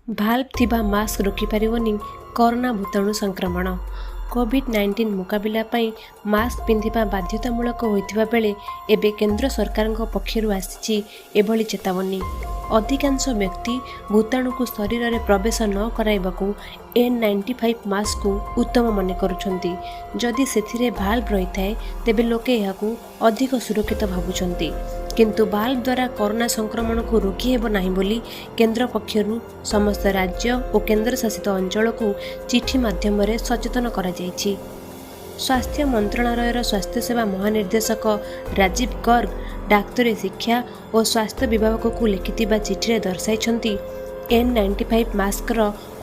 Valve ଥିବା mask ରୋକିପାରିବନି corona ଭୂତାଣୁ ସଂକ୍ରମଣ। କୋଭିଡ୍-19 ମୁକାବିଲା ପାଇଁ ମାସ୍କ ପିନ୍ଧିବା ବାଧ୍ୟତାମୂଳକ ହୋଇଥିବା ବେଳେ ଏବେ କେନ୍ଦ୍ର ସରକାରଙ୍କ ପକ୍ଷରୁ ଆସିଛି ଏଭଳି ଚେତାବନୀ। ଅଧିକାଂଶ ବ୍ୟକ୍ତି ଭୂତାଣୁକୁ ଶରୀରରେ ପ୍ରବେଶ ନ କରାଇବାକୁ ଏନ୍-95 ମାସ୍କକୁ ଉତ୍ତମ ମନେ କରୁଛନ୍ତି। ଯଦି ସେଥିରେ ଭାଲ୍ଭ ରହିଥାଏ, ତେବେ ଲୋକେ ଏହାକୁ ଅଧିକ ସୁରକ୍ଷିତ ଭାବୁଛନ୍ତି। କିନ୍ତୁ ଭାଲ୍ଭ ଦ୍ୱାରା କରୋନା ସଂକ୍ରମଣକୁ ରୋକିହେବ ନାହିଁ ବୋଲି କେନ୍ଦ୍ର ପକ୍ଷରୁ ସମସ୍ତ ରାଜ୍ୟ ଓ କେନ୍ଦ୍ରଶାସିତ ଅଞ୍ଚଳକୁ ଚିଠି ମାଧ୍ୟମରେ ସଚେତନ କରାଯାଇଛି। ସ୍ୱାସ୍ଥ୍ୟ ମନ୍ତ୍ରଣାଳୟର ସ୍ୱାସ୍ଥ୍ୟସେବା ମହାନିର୍ଦ୍ଦେଶକ ରାଜୀବ ଗର୍ଗ ଡାକ୍ତରୀ ଶିକ୍ଷା ଓ ସ୍ୱାସ୍ଥ୍ୟ ବିଭାଗକୁ ଲେଖିଥିବା ଚିଠିରେ ଦର୍ଶାଇଛନ୍ତି, ଏନ୍-95 ମାସ୍କର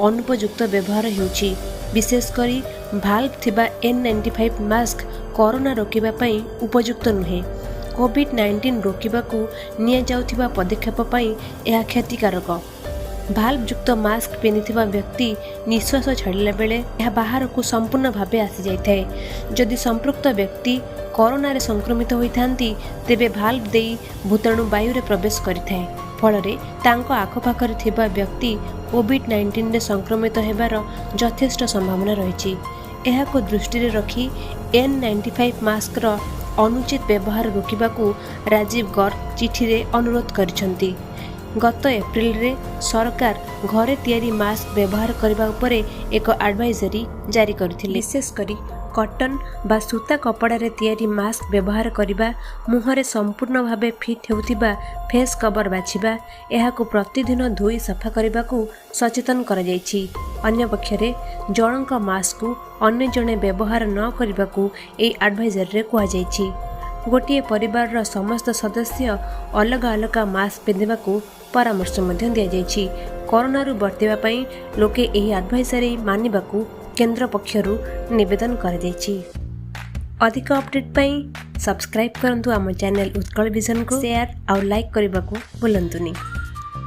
ଅନୁପଯୁକ୍ତ ବ୍ୟବହାର ହେଉଛି। ବିଶେଷ କରି ଭାଲ୍ଭ ଥିବା ଏନ୍-95 ମାସ୍କ କରୋନା ରୋକିବା ପାଇଁ ଉପଯୁକ୍ତ ନୁହେଁ। କୋଭିଡ୍-19 ରୋକିବାକୁ ନିଆଯାଉଥିବା ପଦକ୍ଷେପ ପାଇଁ ଏହା କ୍ଷତିକାରକ। ଭାଲ୍ଭଯୁକ୍ତ ମାସ୍କ ପିନ୍ଧିଥିବା ବ୍ୟକ୍ତି ନିଶ୍ୱାସ ଛାଡ଼ିଲା ବେଳେ ଏହା ବାହାରକୁ ସମ୍ପୂର୍ଣ୍ଣ ଭାବେ ଆସିଯାଇଥାଏ। ଯଦି ସମ୍ପୃକ୍ତ ବ୍ୟକ୍ତି କରୋନାରେ ସଂକ୍ରମିତ ହୋଇଥାନ୍ତି, ତେବେ ଭାଲ୍ଭ ଦେଇ ଭୂତାଣୁ ବାୟୁରେ ପ୍ରବେଶ କରିଥାଏ। ଫଳରେ ତାଙ୍କ ଆଖପାଖରେ ଥିବା ବ୍ୟକ୍ତି କୋଭିଡ୍-19ରେ ସଂକ୍ରମିତ ହେବାର ଯଥେଷ୍ଟ ସମ୍ଭାବନା ରହିଛି। ଏହାକୁ ଦୃଷ୍ଟିରେ ରଖି ଏନ୍-95 ମାସ୍କର ଅନୁଚିତ ବ୍ୟବହାର ରୋକିବାକୁ ରାଜୀବ ଗର୍ଗ ଚିଠିରେ ଅନୁରୋଧ କରିଛନ୍ତି। ଗତ ଏପ୍ରିଲରେ ସରକାର ଘରେ ତିଆରି ମାସ୍କ ବ୍ୟବହାର କରିବା ଉପରେ ଏକ ଆଡଭାଇଜରୀ ଜାରି କରିଥିଲେ। ବିଶେଷ କରି କଟନ ବା ସୂତା କପଡ଼ାରେ ତିଆରି ମାସ୍କ ବ୍ୟବହାର କରିବା, ମୁହଁରେ ସମ୍ପୂର୍ଣ୍ଣ ଭାବେ ଫିଟ୍ ହେଉଥିବା ଫେସ୍ କଭର ବାଛିବା, ଏହାକୁ ପ୍ରତିଦିନ ଧୋଇ ସଫା କରିବାକୁ ସଚେତନ କରାଯାଇଛି। ଅନ୍ୟପକ୍ଷରେ ଜଣଙ୍କ ମାସ୍କକୁ ଅନ୍ୟ ଜଣେ ବ୍ୟବହାର ନ କରିବାକୁ ଏହି ଆଡଭାଇଜରୀରେ କୁହାଯାଇଛି। ଗୋଟିଏ ପରିବାରର ସମସ୍ତ ସଦସ୍ୟ ଅଲଗା ଅଲଗା ମାସ୍କ ପିନ୍ଧିବାକୁ ପରାମର୍ଶ ମଧ୍ୟ ଦିଆଯାଇଛି। କରୋନାରୁ ବର୍ତ୍ତିବା ପାଇଁ ଲୋକେ ଏହି ଆଡଭାଇଜରୀ ମାନିବାକୁ କେନ୍ଦ୍ର ପକ୍ଷରୁ ନିବେଦନ କରାଯାଇଛି। ଅଧିକ ଅପଡେଟ୍ ପାଇଁ ସବସ୍କ୍ରାଇବ୍ କରନ୍ତୁ ଆମ ଚ୍ୟାନେଲ ଉତ୍କଳ ଭିଜନକୁ। ସେୟାର ଆଉ ଲାଇକ୍ କରିବାକୁ ଭୁଲନ୍ତୁନି।